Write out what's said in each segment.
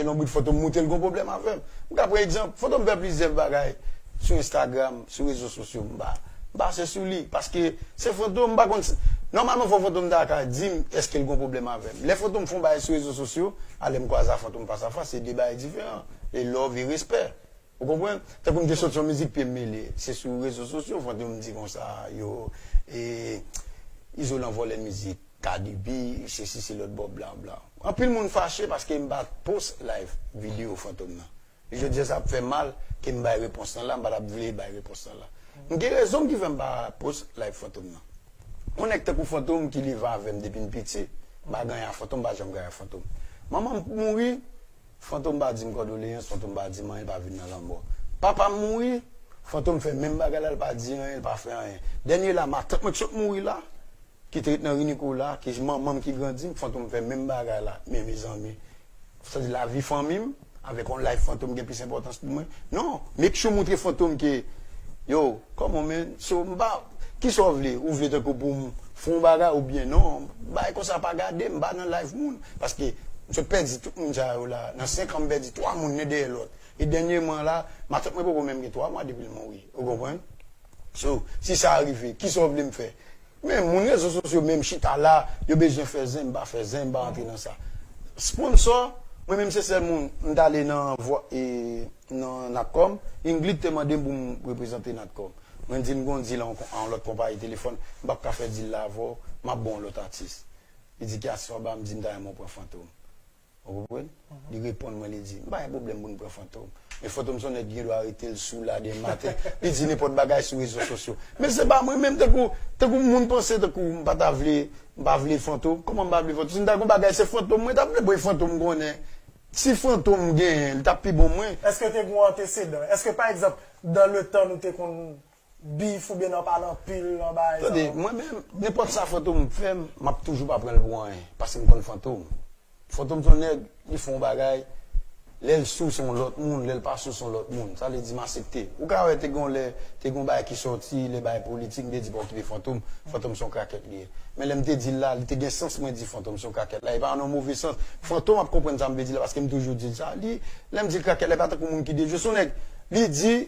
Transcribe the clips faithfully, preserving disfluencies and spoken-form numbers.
Lonbrit Fantom moute l gon pwoblèm avè m. M ka pran egzanp, Fantom fè plizyè bagay sou Instagram, sou rezo sosyo, m pa, m pa se sou li. Paske se Fantom, m pa konn si, nòmalman fò Fantom ta ka di m èske l gon pwoblèm avè m. Lè Fantom fè yon bagay sou rezo sosyo, alè m kwaze a Fantom fas a fas, se de bagay diferan. E love e respè. Ou konprann? Tankou m te sot yon mizik, pye m mele. Se sou rezo sosyo, Fantom di konsa, yo, e, Izolan vòlè mizik, Cardi B, sesi, se lòt bò, bla, bla. Anpil moun fache paske m pa post live videyo Fantom nan. Jodi a sa ap fè mal ke m bay repons lan la, m pa t ap vle bay repons lan la. M gen rezon m ki fè m pa post live Fantom nan. Yon nèg tankou Fantom ki leve avè m depi m piti, m pa gen anyen a Fantom, m pa janm gen anyen a Fantom. Manman m mouri, Fantom pa di m kondoleyans, Fantom pa di m anyen, l pa vin nan lanmò. Papa m mouri, Fantom fè menm bagay la, l pa di anyen, l pa fè anyen. Dènye la, matant mwen ki sot mouri la, ki te ret nan ri Nikola, ki manman m ki grandi m, Fantom fè menm bagay la. Men mezanmi, sa di lavi fanmi m, avèk yon life Fantom gen plis enpòtans pou mwen. Non, make sure moutre Fantom ke, yo, come on man, so m pa, kisa w vle? Ou vle tankou pou m fè yon bagay oubyen non? Bagay konsa pa gade m, m pa nan life moun. Paske m sot pèdi tout moun sa yo la. Nan senk an m pèdi twa moun nen dèyè lòt. E dènyèman la, matant mwen poko menm gen twa mwa depi l mouri. Ou konprann? So, si sa rive, kisa w vle m fè? Men moun rezo sosyo menm chita la, yo bezwen fè zen, m pa fè zen, m pa rantre nan sa. Sponsò, mwen menm se sèl moun, m t ale nan vwa, e, nan Natcom, Ingrid te mande m pou m reprezante Natcom. Mwen di l m gon deal a yon kon-, a yon lòt konpayi telefòn, m p ap ka fè deal la avè w, m ap ba w yon lòt atis. Li di ki atis w ap ba m, m di m ta renmen w pran Fantom. Ou konprann? Li reponn mwen, li di, m pa gen pwoblèm pou n pran Fantom. Men Fantom se yon nèg ki gen dwa rete l sou la demen maten. Li di nenpòt bagay sou rezo sosyo. Men se pa mwen menm, tankou, tankou moun panse tankou m pa ta vle, m pa vle Fantom. Kòman m pa vle Fantom? Si m ta gon bagay, se Fantom mwen ta vle, bon, e Fantom m konnen. Si Fantom m genyen, li t ap pi bon mwen. Èske te gen yon antesedan? Èske, pa egzanp, dans le temps, nou te konn bif oubyen nan pale anpil nan bagay sa yo? Tande, mwen menm, nenpòt sa Fantom fè m, m ap toujou pa pran l pou anyen, paske m konn Fantom. Fantom se yon nèg, li fè yon bagay, lè l sou se yon lòt moun, lè l pa sou se yon lòt moun. Sa vle di m aksepte. Ou ka wè te gen yon lè, te gen yon bagay ki sòti, lè bagay politik, m te di pa okipe Fantom, Fantom se yon krakèt li ye. Men lè m te di l la, li te gen sans mwen di Fantom se yon krakèt la, e pa nan yon move sans. Fantom ap konprann sa m vle di la, paske m toujou di l sa. Li, lè m di l krakèt la, e pa tankou moun ki dejwe, se yon nèg, li di,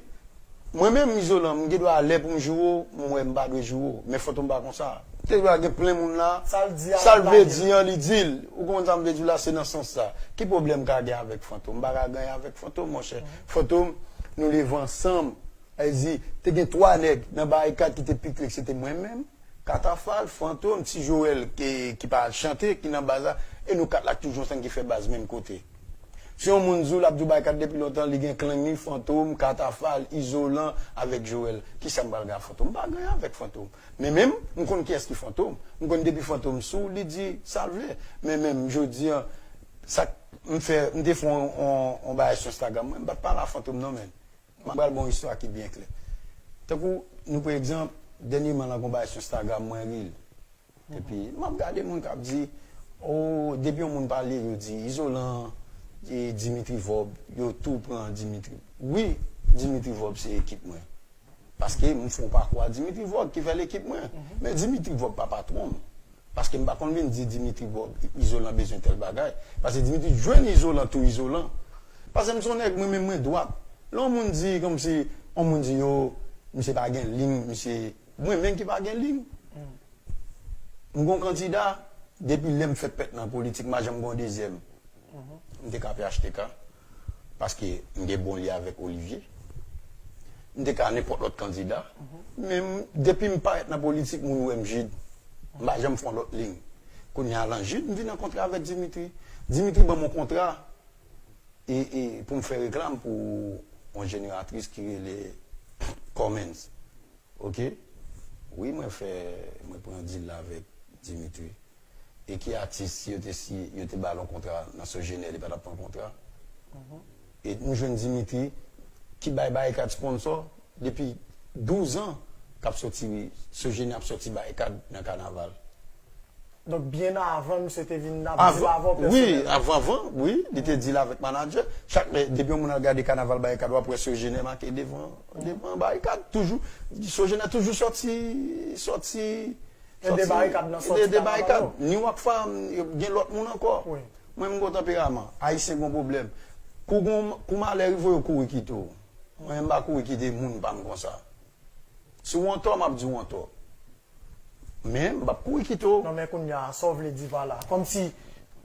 mwen menm, Izolan, m gen dwa lè pou m joure w, m wè m pa dwe joure w. Men Fantom pa konsa. Te dwa gen plen moun la. Sa l di a, sa l vle di an, li di l. Ou konprann sa m vle di w la, se nan sans sa. Ki pwoblèm m ka gen avèk Fantom? M pa ka gen anyen avèk Fantom, monchè. Fantom, nou leve ansanm. Sa vle di, te gen twa nèg nan Barikad ki te pi kle, se te mwen menm, Katafal, Fantom, Ti Joel, ki, ki pa al chante, ki nan baz la, e nou kat la k toujou ansanm ki fè baz menm kote. Si yon moun di w l ap di w Barikad depi lontan, li gen klang li, Fantom, Katafal, Izolan, avèk Joel. Kisa m pral gen ak Fantom? M pa gen anyen avèk Fantom. Men menm, m konn kiyès ki Fantom. M konn depi Fantom sou, li di sa l vle. Men menm, jodi a, sa k, m fè, m te fè yon, yon, yon bagay sou Instagram mwen, m pa t pale a Fantom non, men. M pral ba w yon istwa ki byen klè. Tankou, nou pran egzanp, dènyèman la, gon bagay sou Instagram mwen, reel. Epi, m ap gade moun k ap di, o, depi yon moun pale, yo di, Izolan, e, Dimitri Vorbe, yo tou pran Dimitri. Wi, Dimitri Vorbe se ekip mwen. Paske m fè yon pakou a Dimitri Vorbe ki fè l ekip mwen. Men Dimitri Vorbe pa patwon m. Paske m pa konn vin di Dimitri Vorbe, Izolan bezwen tèl bagay. Paske Dimitri jwenn Izolan tou Izolan. Paske m se yon nèg, mwen menm mwen dwat. Lè yon moun di, kòmsi, yon moun di, yo, misye pa gen liy, misye, mwen menm ki pa gen liy. M gon kandida, depi lè m fèt pèt nan politik, m pa janm gon dezyèm. M te ka P H T K, paske m gen bon lye avèk Olivier. M te ka nenpòt lòt kandida. Men m, depi m parèt nan politik, moun wè m Jid. M pa janm fè yon lòt liy. Kounye a, lan Jid, m vin an kontra avèk Dimitri. Dimitri ban m yon kontra e, e, pou m fè reklam pou yon jeneratris ki rele Cummins. Oke? Wi, mwen fè, mwen pran deal la avèk Dimitri. E ki atis, si yo te, si yo te ba l yon kontra nan Sogener, li pa t ap pran kontra? E nou jwenn Dimitri, ki bay Barikad sponsò, depi douz an, k ap sòti, Sogener ap sòti Barikad nan kanaval. Donk, byen avan, misye te vin ap deal avè w pèsonèlman? Wi, avan, avan, wi, li te deal avèk manadjè. Chak lè, depi yon moun al gade kanaval Barikad, w ap wè Sogener make devan, devan Barikad, toujou, Sogener toujou sòti, sòti, ede Barikad nan sòti kanaval yo. Ni Rockfam, gen lòt moun ankò. Wi. Mwen, m gon tanperaman. Ayisyen gon pwoblèm. Kou gon, kou malè rive w, yo kouri kite w. Mwen, m pa kouri kite moun pa m konsa. Si w antò, m ap di w antò. Men, m p ap kouri kite w. Non, men kounye a, sa w vle di pa la? Kòmsi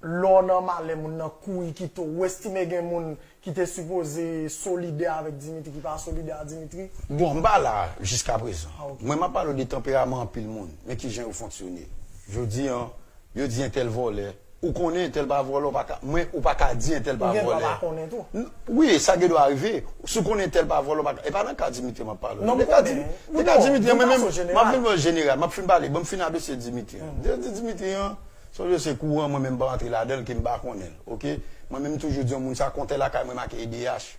lè w nan malè, moun nan kouri kite w. Ou estime gen moun ki te sipoze solidè avèk Dimitri, ki pa solidè a Dimitri? Bon, m pa la jiskaprezan. Ah, ok. Mwen, m ap pale w de tanperaman anpil moun. Men ki jan yo fonksyone. Jodi an, yo di entèl vòlè. Ou konnen entèl pa vòlè, ou pa ka, mwen, ou pa ka di entèl pa Ou gen dwa vòlè. Pa konnen tou. N- Wi, sa gen dwa rive. Si w konnen entèl pa vòlè, ou pa ka. E pa nan ka Dimitri m ap pale. Non, m De ka konnen. Di- Ou de ka non, Dimitri, di mwen m menm, fason m ap vin pran jeneral, m ap fin pale, ban m fin adrese Dimitri. De di Dimitri an, se yon dosye kouran, mwen menm m pa rantre ladan l, ke m pa konnen l, oke? Mwen menm m toujou di yon moun sa kontè lakay mwen make E D H.